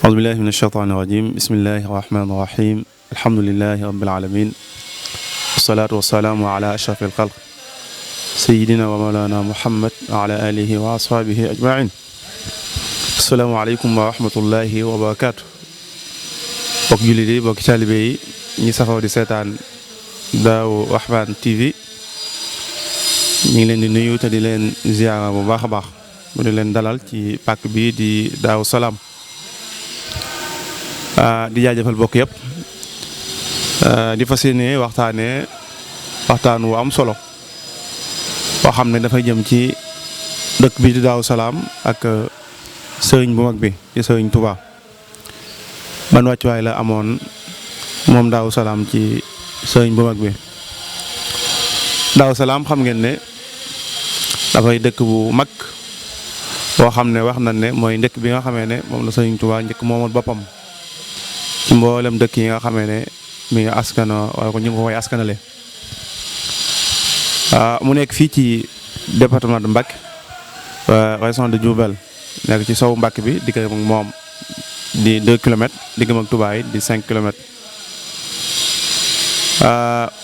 أعوذ بالله من الشيطان الرجيم بسم الله الرحمن الرحيم الحمد لله رب العالمين والصلاة والسلام على أشرف الخلق سيدنا ومولانا محمد وعلى آله وأصحابه أجمعين السلام عليكم ورحمة الله وبركاته bokk jullit yi bokk taalibe yi ñi safoo di seetaan Darou Rahman TV ñu ngi leen di nuyu te di leen ziyaara bu baax a baax mu di leen dalal ci pàkk bi di Darou Salam di jaajëfal bokk yëpp di fas yéene waxtaan wu am solo boo xam ne dafay jëm ci dëkk bi di Darou Salam ak sëriñ bu mag bi di sëriñ Touba ban wàccuwaay la amoon moom Darou Salam ci sëriñ bu mag bi. Darou Salam xam ngeen ne dafay dëkk bu mag boo xam ne wax nañ ne mooy ndëkk bi nga xamee ne moom la sëriñ Touba njëkk moomal boppam ci mboolem dëkk yi nga xamee ne mi ngi askano wala ko ñu ngi ko koy askanale. Mu nekk fii ci département de Mbacké région de Diourbel nekk ci sowu Mbacké bi diggam ak moom di 2 kilomètres diggam ak Touba yi di 5 kilomètres.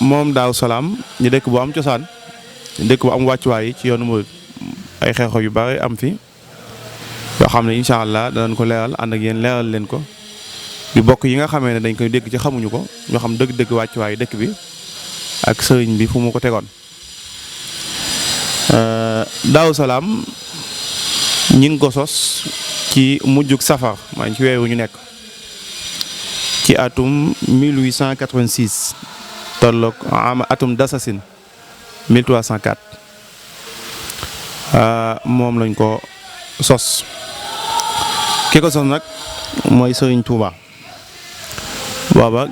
Moom Darou Salam ñu dëkk bu am cosaan dëkk bu am wàccuwaay ci yoonu murid ay xeexoo yu bari am fi yoo xam ne incha allah danañ ko leeral ànd ak yéen leeral leen ko di bokk yi nga xamee ne dañ koy dégg ci xamuñu ko ñoo xam dëgg-dëgg wàccuwaay dëkk bi ak sëriñ bi fu mu ko tegoon. Darou Salam ñi ngi ko sos ci mujjug safar maa ci weeru ñu nekk ci atum 1886 tolloog atum dasasin 1304 moom lañ ko sos ki ko sos nag mooy Serigne Touba booba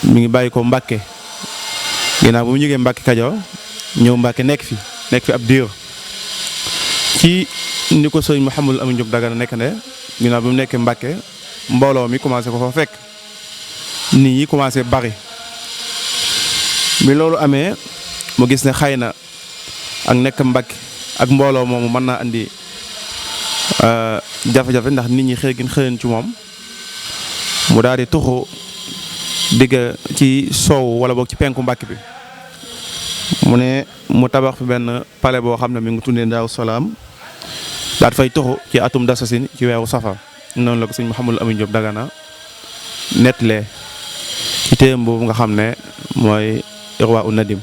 mi ngi bàyyi ko Mbacké ginnaaw bu mu jógee Mbacké Kajoor ñëw Mbacké nekk fi ab diir ci ni ko sëriñ Mouhamadou Amine Diop Dagana nekk ne ginnaaw bi mu nekkee Mbacké mbooloo mi commencé ko fa fekk nit ñi commencé bari bi loolu amee mu gis ne xëy na ak nekk Mbacké ak mbooloo moomu mën naa andi jafe-jafe ndax nit ñi xëyen ci moom mu daal di tuxu digg ci soow wala boog ci penku Mbacké bi mu ne mu tabax fi benn palais boo xam ne mi ngi tuddee Darou Salam daal fay tuxu ci atum dasasin ci weeru safar noonu la ko sëñ Mouhamadou Amine Diop Dagana nettalee ci téem boobu nga xam ne mooy Irwa u Nadim.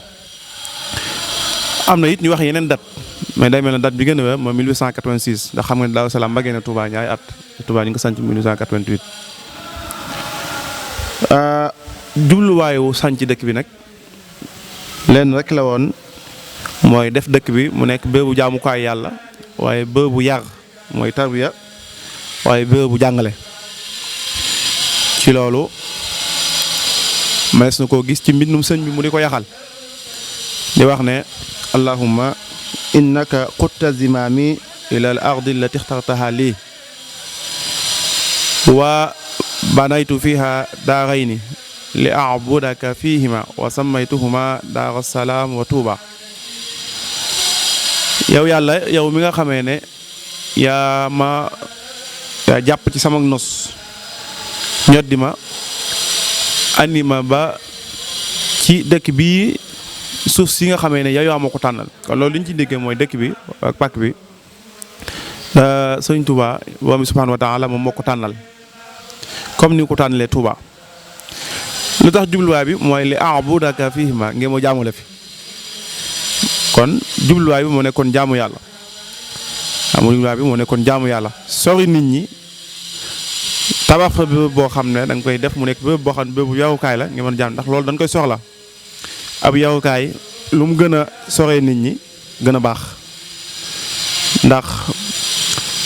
Am na it ñu wax yeneen date mais day mel ne date bi gën a wér mooy 1886 ndax xam nga ne Darou Salam mbagee na Touba ñaari at Touba ñu ngi ko sanc 1888. Jubluwaayu sanc dëkk bi nag leen rek la woon mooy def dëkk bi mu nekk bërëbu jaamukaay yàlla waaye bërëbu yar mooy tarbiya waaye bërëbu jàngale. ci loolu manees na koo gis ci mbindum sëñ bi mu di ko yaxal di wax ne allahumma innaka qutta zimami ila al ardi allati ixtartaha lii wa banaytu fiha daarayni li a'budaka fihima wa sammaytuhuma Darou Salam wa Touba. yow yàlla yow mi nga xamee ne yaa jàpp ci sama nos ñoddi ma andi ma ba ci dëkk bi suuf si nga xamee ne yow yaa ma ko tànnal kon loolu li ñu ci déggee mooy dëkk bi ak pàkk bi Sëriñ Touba borom bi subhanahu wa taala moom moo ko tànnal comme ni ko tànnalee Touba. lu tax jubluwaay bi mooy li a'budaka fihima ngeen moo jaamu la fi kon jubluwaay bi moo nekkoon jaamu yàlla sori nit ñi tabax fa bërëb boo xam ne da nga koy def mu nekk bërëb boo xam ne bërëbu yarukaay la ngeen mën jaam ndax loolu dañ koy soxla ab yarukaay lu mu gën a soree nit ñi gën a baax ndax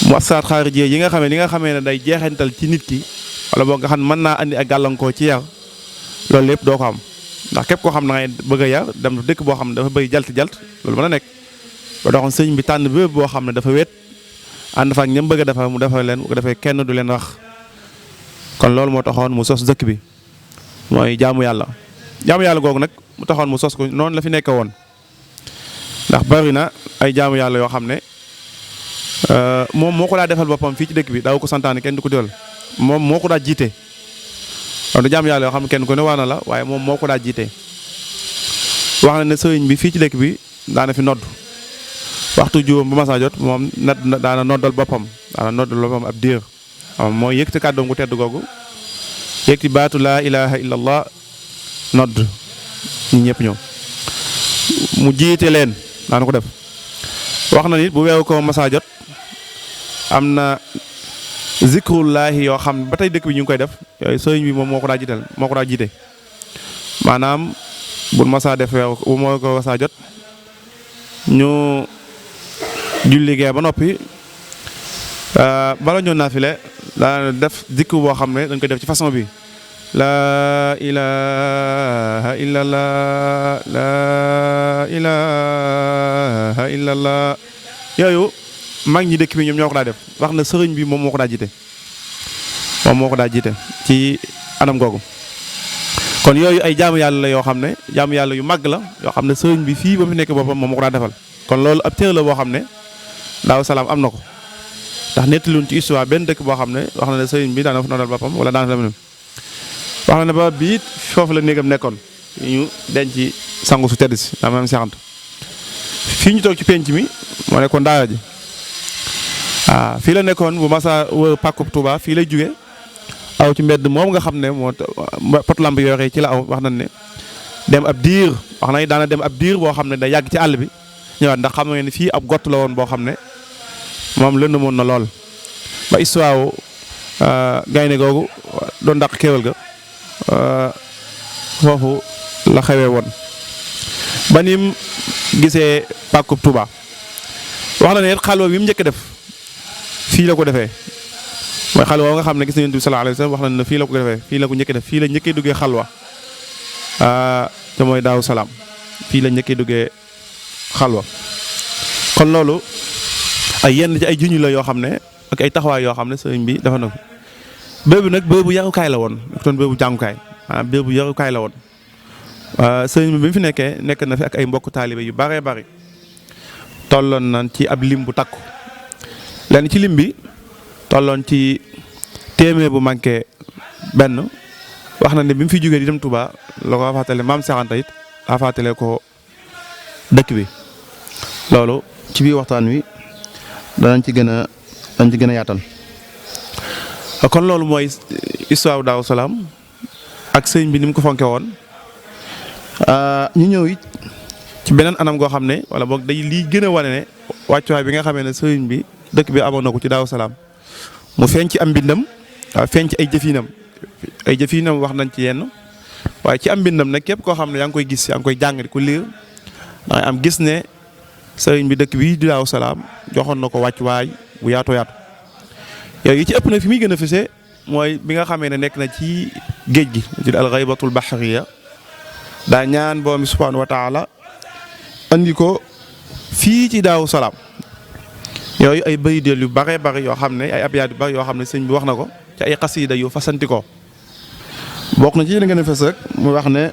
muassasaat xaarijiyya yi nga xamee li nga xamee ne day jeexantal ci nit ki wala boo nga xam ne mën naa andi ak gàllankoor ci yar loolu lépp doo ko am ndax képp koo xam ne ngay bëgg a yar dem dëkk boo xam ne dafa bëri jalt loolu mën a nekk ba doxoon sëñ bi tànn bépp boo xam ne dafa wéet ànd fa ak ñam bëgg a defar mu defar leen bu ko defee kenn du leen wax kon loolu moo taxoon mu sos dëkk bi mooy jaamu yàlla googu nag mu taxoon mu sos ko noonu la fi nekk woon ndax bari na ay jaamu yàlla yoo xam ne moom moo ko daa defal boppam fii ci dëkk bi daaw ko santaane kenn du ko defal moom moo ko daa jiite kon du jaamu yàlla yoo xam ne kenn ku ne waa na la waaye moom moo ko daa jiite wax na ne sëriñ bi fii ci dëkk bi daana fi nodd waxtu juróom bu masaa jot moom daana noddal boppam ab diir mooy yëkkati kàddoom gu tedd googu yëkkati baatu laa ilaha illallah nodd ñi ñëpp ñëw mu jiite leen daana ko def wax na nit bu weewu ko masaa jot am na zikrullahi yoo xam ne ba tey dëkk bi ñu ngi koy def yooyu sëriñ bi moom moo ko daa jiite maanaam bul masaa def weewu bu moo ko masaa jot ñu julli gee ba noppi bala ñoo naafile daa def zikru boo xam ne dañ koy def ci façon bi laa ilaha illallah laa ilaha illallah yooyu mag ñi dëkk bi ñoom ñoo ko daa def wax na sëriñ bi moom moo ko daa jiite ci anam googu kon yooyu ay jaamu yàlla la yoo xam ne jaamu yàlla yu mag la yoo xam ne sëriñ bi fii ba fi nekk boppam moom moo ko daa defal kon loolu ab téere la boo xam ne Daaru Salaam am na ko ndax nettaluñ ci histoire benn dëkk boo xam ne wax na ne sëriñ bi daana fa noddal boppam wala daana fa wax na ne ba biit foofu la néegam nekkoon ñu denc sangu su tedd si daa maam seexant fii ñu toog ci penc mi moo nekkoon daara ji waaw fii la nekkoon bu masa wër pàkkub Touba fii lay jóge aw ci mbedd moom nga xam ne moo pot lamp yooxee ci la aw wax nañ ne dem ab diir wax na daana dem ab diir boo xam ne day yàgg ci àll bi ñëwaat ndax xam nga ne fii ab gott la woon boo xam ne moom lënd moon na lool ba histoire gaynde googu doon dàq kéwél ga foofu la xewee woon ba nim gisee pàkkub Touba wax na ne xalwa bi mu njëkk def fii la ko defee mooy xalwa nga xam ne gis na Yonent bi sallallahu alayhi wa sallam wax na ne fii la ko defee fii la ko njëkk def fii la njëkkee duggee xalwa te mooy Daaru Salaam fii la njëkkee duggee xalwa kon loolu ay yenn ci ay juñu la yoo xam ne ak ay taxawaay yoo xam ne sëriñ bi dafa na ko béebu nag béebu yarukaay la woon doon béebu jàngukaay maanaam béebu yarukaay la woon sëriñ bi mu fi nekkee nekk na fi ak ay mbokk taalibe yu bare bari tolloon nañ ci ab lim bu takku lenn ci lim bi tolloon ci téeméer bu manqué benn wax na ne bi mu fi jógee di dem Touba la ko fàttale maam Seexanta it a fàttale ko dëkk bi loolu ci biir waxtaan wi danañ ci gën a yaatal kon loolu mooy histoire Daaru Salaam ak sëñ bi ni mu ko fonke woon ñu ñëw it ci beneen anam goo xam ne wala boog day lii gën a wane ne wàccuwaay bi nga xamee ne sëñ bi dëkk bi amoon na ko ci Daaru Salaam mu feeñ ci am mbindam feeñ ci ay jëfinam wax nañ ci yenn waaye ci am mbindam nag képp koo xam ne yaa ngi koy gis yaa ngi koy jàng di ko liir dangay am gis ne sëriñ bi dëkk bi di Daaru Salaam joxoon na ko wàccuwaay bu yaatoo yaatu yooyu yi ci ëpp nag fi muy gën a fese mooy bi nga xamee ne nekk na ci géej gi ci al-ghaybatul bahriya daa ñaan borom bi subhanahu wa taala andi ko fii ci Daaru Salaam yooyu ay baydeel yu bare bare yoo xam ne ay abyaat yu bare yoo xam ne sëñ bi wax na ko ci ay xasida yu fasanti ko bokk na ci li gën a fes rek mu wax ne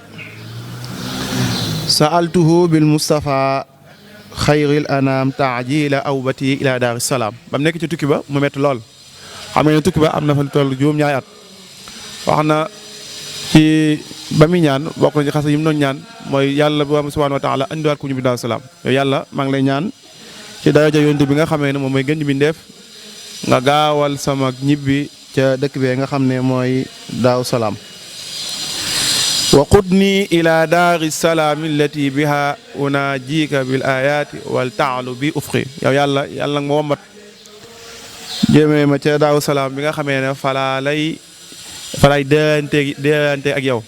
sa'altuhu bil Mustafa xayril anam taajila awbati ila Daaru Salaam ba mu nekk ci tukki ba mu métti lool xam nga ne tukki ba am na fa lu toll juróom-ñaari at wax na ci ba muy ñaan bokk na ci xas yi mu doon ñaan mooy yàlla bu subhanahu wa taala andiwaat ku ñu bi Daaru Salaam yow yàlla maa ngi lay ñaan ci daraja yonent bi nga xamee ne moom mooy gën di bindeef nga gaawal sama ñibbi ca dëkk bee nga xam ne mooy Daaru Salaam wa qudni ila daari salaam allati biha unajika bil ayati wal taalu bi ufqi yow yàlla nag ma wommat jëmee ma ca Daaru Salaam bi nga xamee ne falaa lay déante ak yow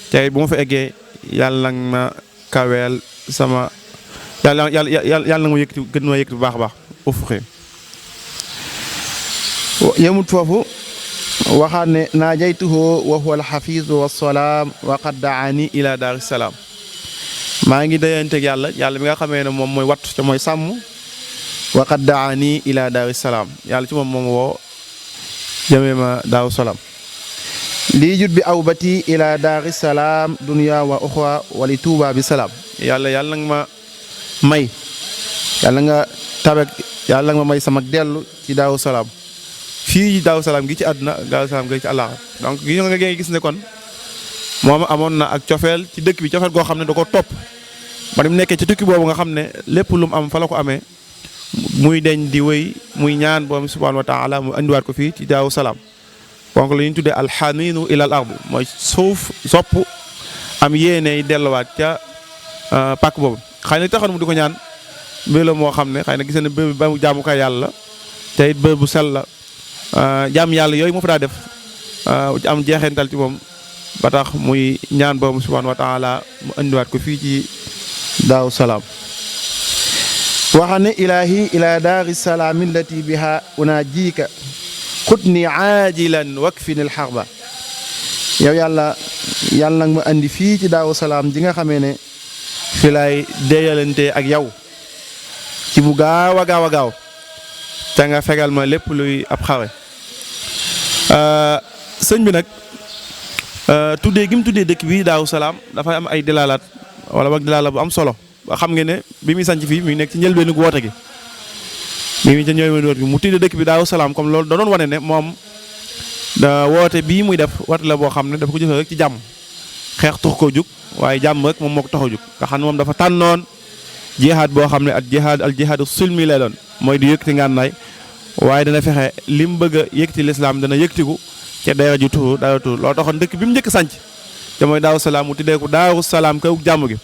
te bu ma fa eggee yàlla nag ma kaweel sama yàlla nag ma yëkkati gën ma yëkkati bu baax a baax ufqi yemut foofu waxaat ne naajaytuhu wa huwa alxafizu wassalaam wa qad daani ila Daaru Salaam maa ngi dayanteeg yàlla mi nga xamee ne moom mooy wattu te mooy sàmm wa qad daani ila Daaru Salaam yàlla ci moom woo jëmee ma Daaru Salaam lii jut bi awbati ila Daaru Salaam dunya wa uxra wa li Touba bi salaam yàlla nga ma may yàlla nga tabek yàlla nga ma may sama dellu ci Daaru Salaam fii Daaru Salaam gi ci àdduna Daaru Salaam gi ci àllaaxira donc gi nga gis ne kon moom amoon na ak cofeel ci dëkk bi cofeel goo xam ne da ko topp ba mu nekkee ci tukki boobu nga xam ne lépp lu mu am fa la ko amee muy deñ di wéy muy ñaan borom subhaanahu wa taala mu andiwaat ko fii ci Daaru Salaam donc la ñuy tuddee alxaniinu ilal ard mooy suuf sopp am yéene delluwaat ca pàkk boobu xëy na taxoon mu di ko ñaan mbir la moo xam ne xëy na gis na bërëb ba mu jaamukaay yàlla te it bërëb bu sell la jaam yàlla yooyu moo fa daa def am jeexeental ci moom ba tax muy ñaan borom subhaanahu wa taala mu andiwaat ko fii ci Daaru Salaam waxane ilaahi ila daari salaami allati biha unaajiika xutni aajilan wakfini alxarba yow yàlla nag ma andi fii ci Daaru Salaam ji nga xamee ne fi lay déyalante ak yow ci bu gaaw a gaaw a gaaw te nga fegal ma lépp luy ab xare sëñ bi nag tuddee gi mu tuddee dëkk bi Daaru Salaam dafay am ay dilaalaat wala boog dilaala bu am solo ba xam nga ne bi muy sanc fii mi ngi nekk ci njëlbeenu woote gi bi muy ci njëlbeenu woote gi mu tuddee dëkk bi Daaru Salaam comme loolu da doon wane ne moom da woote bii muy def woote la boo xam ne dafa ko jëfee rek ci jàmm xeex tux ko jug waaye jàmm rek moom moo ko tax a jug nga xam ne moom dafa tànnoon jihaad boo xam ne al jihaadu sulmi lay doon mooy di yëkkati ngànnaay waaye dana fexe li mu bëgg a yëkkati lislaam dana yëkkatiku ca dara ju tuur dara tuur loolu taxoon dëkk bi mu njëkk sanc te mooy Daaru Salaam mu tuddee ko Daaru Salaam kaw jàmm gi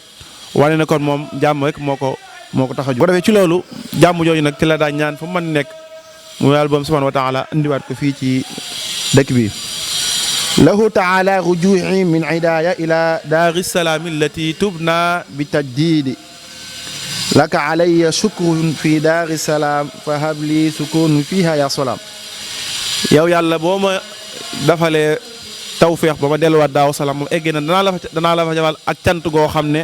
wane na kon moom jàmm rek moo ko tax a jóg. bu defee ci loolu jàmm jooju nag ci la daa ñaan fu mu mën nekk mu yàlla boom subhaanahu wa taala indiwaat ko fii ci dëkk bi lahu taala rujuu'i min idaaya ila daari salaam allati tubna bi tajdiidi laka alayya shukrun fi daari salaam fa habli sukun fiha ya salaam yow yàlla boo ma dafalee tawféex ba ma delluwaat Daaru Salaam moom eggee na danaa la fa jafal ak cant goo xam ne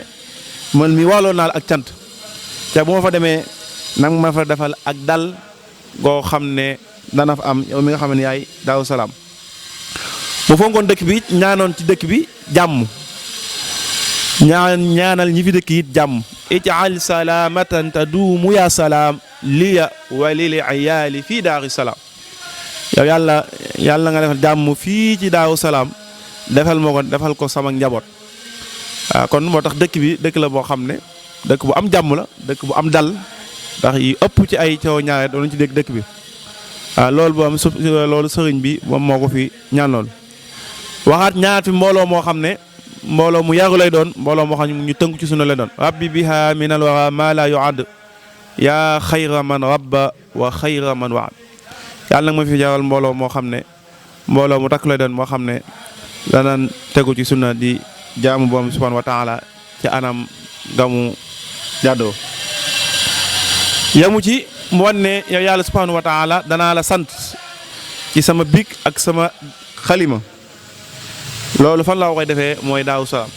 man mi wàlloon naa la ak cant te bu ma fa demee nag ma fa defal ak dal goo xam ne dana fa am yow mi nga xam ne yaay Daaru Salaam bu fonkoon dëkk bi ñaanoon ci dëkk bi jàmm ñaanal ñi fi dëkk it jàmm ij'al salaamatan taduumu ya salaam liya wa lil iyaali fii Daaru Salaam yow yàlla nga defal jàmm fii ci Daaru Salaam defal ko sama njaboot waaw kon moo tax dëkk bi dëkk la boo xam ne dëkk bu am jàmm la dëkk bu am dal ndax yi ëpp ci ay coow ñaare doon ci dégg dëkk bi waaw loolu sëriñ bi moom moo ko fi ñaanoon waxaat ñaar fi mbooloo moo xam ne mbooloo mu yaru lay doon mbooloo moo xam ne ñu tënku ci sunu lay doon rabbi biha min al wara ma la yu'ad yaa xayra man rabba wa xayra man waad yàlla nag ma fi jaral mbooloo moo xam ne mbooloo mu takk lay doon moo xam ne danaan tegu ci sunna di jaamu boom subhanahu wa taala ci anam gamu jàddoo yamu ci mu wan ne yow yàlla subhanahu wa taala danaa la sant ci sama big ak sama xalima loolu fan la koy defee mooy Daaru Salaam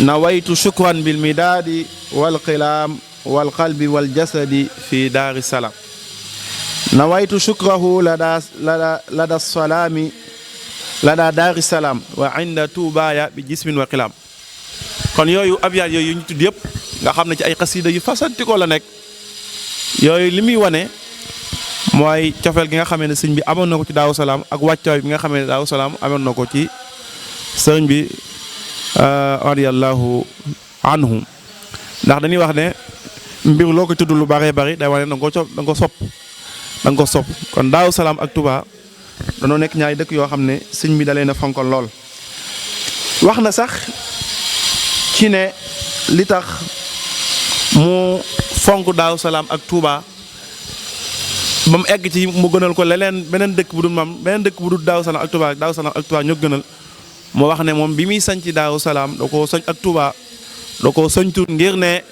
nawaytu shukran bil midaadi wal qilaam wal qalbi wal jasadi fi Daari Salaam nawaytu shukrahu lada salaami lada Daari Salaam wa inda tuubaaya bi jismin wa qilaam kon yooyu abyaat yooyu ñu tudd yëpp nga xam ne ci ay xasida yu fasantikoo la nekk yooyu li muy wane mooy cofeel gi nga xamee ne sëñ bi amoon na ko ci Daaru Salaam ak wàccaay bi nga xamee ne Daaru Salaam amoon na ko ci sëñ bi radiyallahu anhu ndax dañuy wax ne mbir loo ko tudd lu bëree bëri day wane da nga ko sopp kon Daaru Salaam ak Touba danoo nekk ñaari dëkk yoo xam ne sëñ bi da leen a fonkoon lool wax na sax ci ne li tax mu fonk Daaru Salaam ak Touba ba mu egg ci mu gënal ko beneen dëkk bu dul Daaru Salaam ak Touba ñoo gënal moo wax ne moom bi muy sañ ci Daaru Salaam da koo sañ ak Touba da koo sañtu ngir ne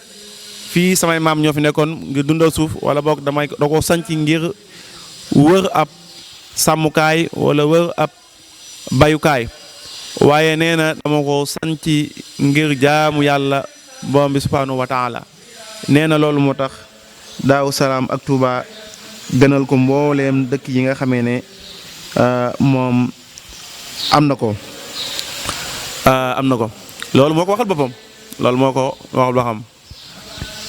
fii samay maam ñoo fi nekkoon ngir dundal suuf wala boog da koo sañ ci ngir wër ab sàmmukaay wala wër ab bayukaay waaye nee na dama ko sañ ci ngir jaamu yàlla borom bi subhanahu wa taala nee na loolu moo tax Daaru Salaam ak Touba gënal ko mbooleem dëkk yi nga xamee ne moom am na ko loolu moo ko waxal boppam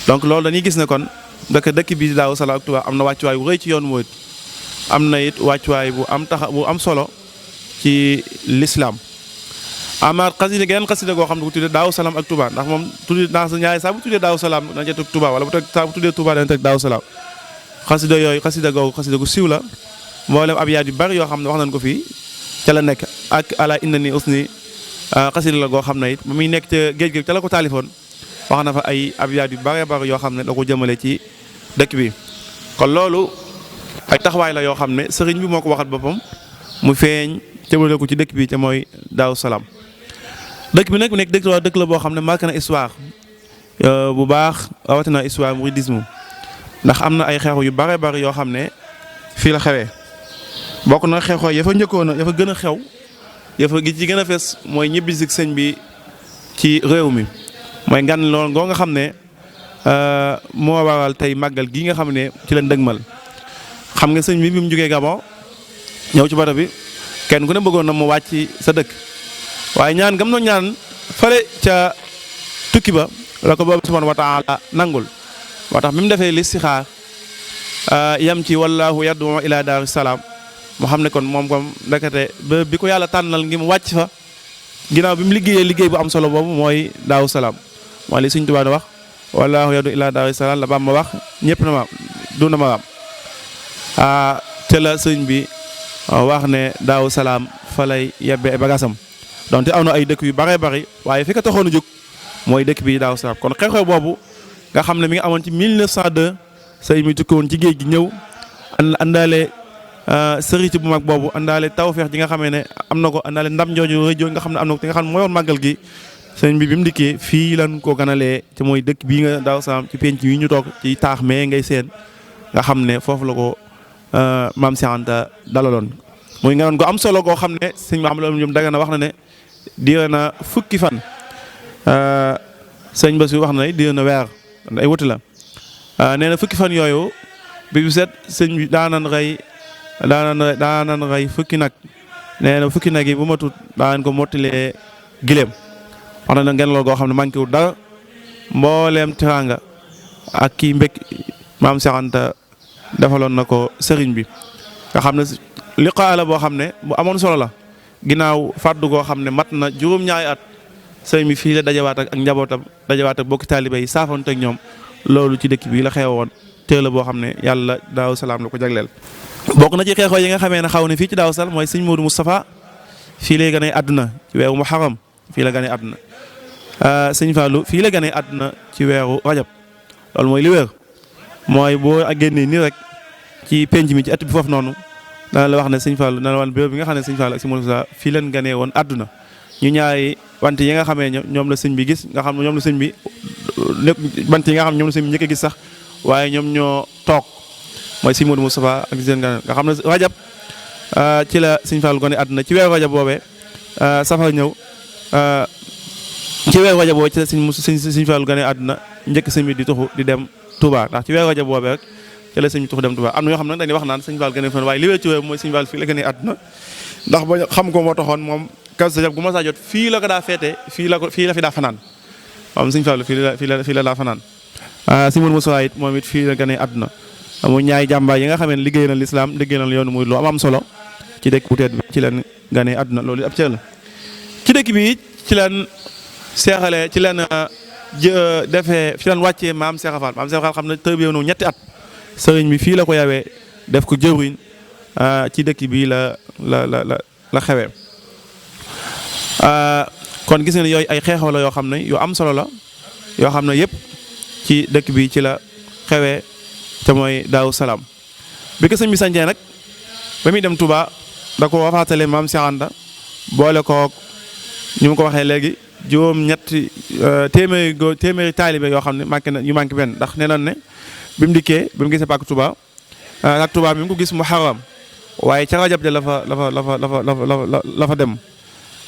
donc loolu dañuy gis ne kon dëkk bi Daaru Salaam ak Touba am na wàccuwaay wu rëy ci yoonu murit am na it wàccuwaay bu am solo ci lislaam. amaat xasida geneen xasida goo xam ne bu tuddee Daaru Salaam ak Touba ndax moom tuddee naa sa ñaari saa bu tuddee Daaru Salaam dana ca teg Touba wala saa bu tuddee Touba dana teg Daaru Salaam. xasida yooyu xasida gu siiw la mboolem abyaat yu bari yoo xam ne wax nañ ko fii ca la nekk ak ala inna ni usni xasida la goo xam ne it ba muy nekk ca géej gi ca la ko taalifoon wax na fa ay abyaat yu bari yoo xam ne da ko jëmale ci dëkk bi. kon loolu ay taxawaay la yoo xam ne sëriñ bi moo ko waxat boppam mu feeñ jëmale ko ci dëkk bi te mooy Daaru Salaam. dëkk bi nag nekk dëkk la boo xam ne marqué na histoire bu baax rawatina histoire mouridisme ndax am na ay xeexu yu bare bari yoo xam ne fii la xewee bokk na xeexoo ya fa njëkkoon ya fa gën a xew ya fa gi ci gën a fees mooy ñibbisi sëñ bi ci réew mi mooy ngan loolu ngoo nga xam ne moo waral tey màggal gi nga xam ne ci la ndëgmal. xam nga sëñ bi mu jógee Gabon ñëw ci bato bi kenn ku ne bëggoon na mu wàcc sa dëkk waaye ñaan gam no ñaan fale ca tukki ba la ko boobu subhanahu wa taala nangul moo tax bi mu defee listixaar yam ci wallahu yad'u ila Daaru Salaam mu xam ne kon moom comme ndekete ba bi ko yàlla tànnal ngi mu wàcc fa ginnaaw bi mu liggéeyee liggéey bu am solo boobu mooy Daaru Salaam mooy li Sëñ Tuubaa wax wallahu yad'u ila Daaru Salaam la Bamba wax ñëpp na ma du na ma am te la sëñ bi wax ne Daaru Salaam fa lay yebbe bagasam donte am na ay dëkk yu bare bari waaye fi ko taxoon a jóg mooy dëkk bi Daaru Salaam kon xew-xew boobu nga xam ne mi ngi amoon ci 1902 sëñ mi tukki woon ci géej gi ñëw àndaale sëriñ bu mag boobu àndaale tawfeex ji nga xamee ne am na ko àndaale ndam jooju rëy nga xam ne am na ko te nga xam ne mooy woon màggal gi sëñ bi mu dikkee fii lan ko ganalee te mooy dëkk bii nga Daaru Salaam ci penc yi ñu toog ci taax mais ngay seen nga xam ne foofu la ko maam Cheikh Anta dalaloon muy nga doon ko am solo koo xam ne sëñ ma xam loolu ñoom daga na wax na ne diire na fukki fan sëñ Bass wax na diire na weer ay wuti la nee na fukki fan yooyu bi bu set sëñ bi daanan rey fukki nag nee na fukki nag yi bu ma tut daan ko mottilee gileem wax na ngeen loolu goo xam ne manqué wul dara mbooleem teraanga ak kii mbég maam Cheikh Anta defaloon na ko sëriñ bi nga xam ne liqaa la boo xam ne bu amoon solo la ginnaaw fàddu goo xam ne mat na juróom-ñaari at sëriñ bi fii la dajawaat ak njabootam dajawaat ak bokki taalibe yi saafoonte ak ñoom loolu ci dëkk bi la xewoon teel la boo xam ne yàlla Daaru Salaam la ko jagleel. bokk na ci xeexoo yi nga xamee ne xaw ne fii ci Daaru Salaam mooy sëñ Modou Moustapha fii lay gane àdduna ci weeru Muharram fii la gane àdduna sëñ Fallou fii la gane àdduna ci weeru Rajab loolu mooy li wér mooy boo génnee nii rek ci penc mi ci at bi foofu noonu dana la wax ne sëñ Fallou dana la wan béréb bi nga xam ne sëñ Fallou ak sëñ Modou Moustapha fii leen ganee woon àdduna ñu ñaari wante yi nga xamee ñoom la sëñ bi gis nga xam ne ñoom la sëñ bi lépp bant yi nga xam ne ñoom la sëñ bi njëkk a gis sax waaye ñoom ñoo toog mooy sëñ Modou Moustapha ak seen nga xam ne Rajab ci la sëñ Fallou gane àdduna ci weeru Rajab boobee safar ñëw ci weeru Rajab boobee ci la sëñ Fallou gane àdduna njëkk sëñ bi di tuxu di dem Touba ndax ci weeru Rajab boobee rek ci la sëñ bi tuxu dem Touba am na ñoo xam ne dañuy wax naan sëñ Fallou gane fan waaye li wér ci wér mooy sëñ Fallou fii la gane àdduna ndax ba xam ko moo taxoon moom Kazu Rajab gu ma saa jot fii la ko daa feete fii la fi daa fanaan moom sëñ Fallou fii la daa fanaan sëñ Modou Moustapha it moom it fii la gane àdduna mu ñaay jàmbaar yi nga xam ne liggéey na lislaam liggéey na yoonu muy lu am solo ci dëkk bu tedd bi ci leen gane àdduna loolu ab cër la ci dëkk bi ci leen seexale ci leen defee ci leen wàccee maam Cheikh Fall maam Cheikh Fall xam ne tërbiyewu na ñetti at sëriñ bi fii la ko yawee def ko jëwriñ ci dëkk bi la xewee kon gis nga ne yooyu ay xeexoo la yoo xam ne yu am solo la yoo xam ne yëpp ci dëkk bi ci la xewee te mooy Daaru Salaam bi ko sëñ bi sañcee nag ba muy dem Touba da ko wafaatale maam Cheikh Anta boole koog ñu ma ko waxee léegi juróom-ñetti téeméeri taalibe yoo xam ne manqué na yu manqué benn ndax nee nañ ne bi mu dikkee bi mu gisee pàkk Touba ak Touba bi mu ko gis Muharram waaye ca Rajab ja la fa dem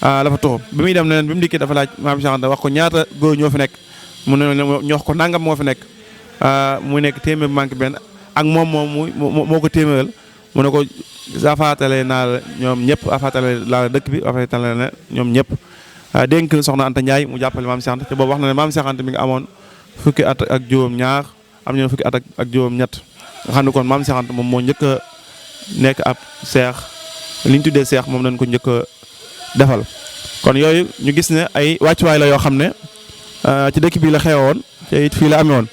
la fa tuxu bi muy dem ne bi mu dikkee dafa laaj maam Cheikh Anta wax ko ñaata góor ñoo fi nekk mu ne ñu wax ko nangam moo fi nekk mu nekk téeméer bu manqué benn ak moom moo ko téeméeral mu ne ko afaatale naa la ñoom ñëpp afaatale laa la dëkk bi afaatale na ñoom ñëpp dénk soxna Anta Ndiaye mu jàppale maam Cheikh Anta te boobu wax na ne maam Cheikh Anta mi ngi amoon fukki at ak juróom-ñaar am ñoom fukki at ak juróom-ñett nga xam ne kon maam Cheikh Anta moom moo njëkk a nekk ab seex li ñu tuddee seex moom lañ ko njëkk a defal. kon yooyu ñu gis ne ay wàccuwaay la yoo xam ne ci dëkk bi la xewoon te it fii la amee woon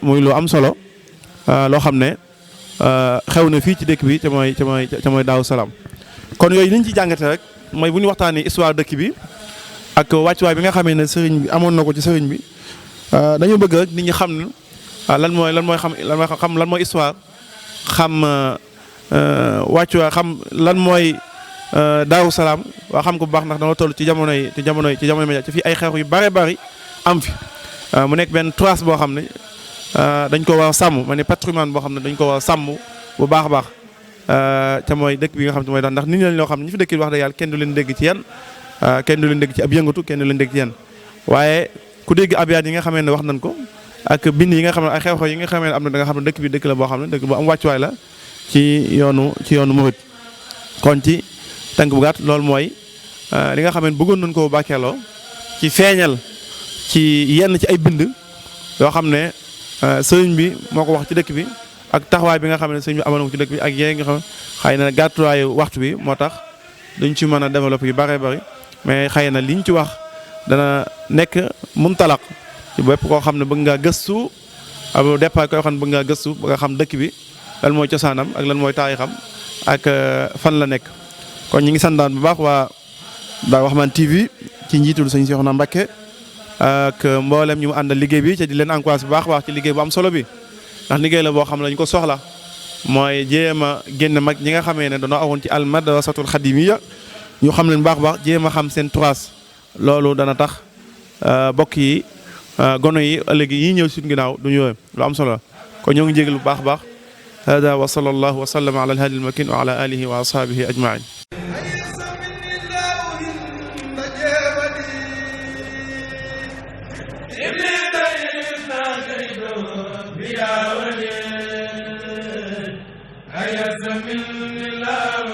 muy lu am solo loo xam ne xew na fii ci dëkk bi te mooy Daaru Salaam. kon yooyu li ñu ci jàngate rek mooy bu ñu waxtaanee histoire dëkk bi ak wàccuwaay bi nga xamee ne sëriñ bi amoon na ko ci sëriñ bi dañoo bëgg rek nit ñi xam ne lan mooy histoire xam wàccuwaay xam lan mooy Daaru Salaam waa xam ko bu baax ndax dama toll ci jamono média ci fii ay xeex yu bare bari am fi mu nekk benn trace boo xam ne dañ ko war a sàmm ma ne patrimoine boo xam ne dañ ko war a sàmm bu baax a baax te mooy dëkk bi nga xam ne mooy daal ndax nit ñi lañ loo xam ne ñi fi dëkk wax dëgg yàlla kenn du leen dégg ci yéen kenn du leen dégg ci ab yëngatu kenn du leen dégg ci yéen waaye ku dégg abyaat yi nga xamee ne wax nañ ko ak bind yi nga xam ne ay xew-xew yi nga xamee ne am na da nga xam ne dëkk bi dëkk la boo xam ne dëkk bu am wàccuwaay la ci yoonu murit kon ci tënk bu gàtt loolu mooy li nga xam ne bëggoon nañ ko bàkkeeloo ci feeñal ci yenn ci ay bind yoo xam ne sëriñ bi moo ko wax ci dëkk bi ak taxawaay bi nga xam ne sëriñ bi amoon na ko ci dëkk bi ak yéen nga xam xëy na gàttuwaayu waxtu bi moo tax duñ ci mën a développer yu bëree bëri mais xëy na liñ ci wax dana nekk muntalaq ci bépp koo xam ne bëgg ngaa gëstu ab départ koo xam ne bëgg ngaa gëstu ba nga xam dëkk bi lan mooy cosaanam ak lan mooy taarixam ak fan la nekk. kon ñi ngi santaan bu baax waa Darou Rahmane TV ci njiitul sëñ Cheikhouna Mbacké ak mboolem ñu mu àndal liggéey bi te di leen encouragé bu baax baax ci liggéey bu am solo bi ndax liggéey la boo xam ne dañu ko soxla mooy jéem a génn mag ñi nga xamee ne dañoo awoon ci al madrasatul xadimiya ñu xam leen baax baax jéem a xam seen trace loolu dana tax bokk yi gono yi ëllëg yi ñëw suñu ginnaaw duñu yooyu lu am solo kon ñoo ngi jégal bu baax baax hada wa sallallahu wa sallama ala alhadi almakin wa ala alihi wa ashabihi ajmain يا ولي أيس من الله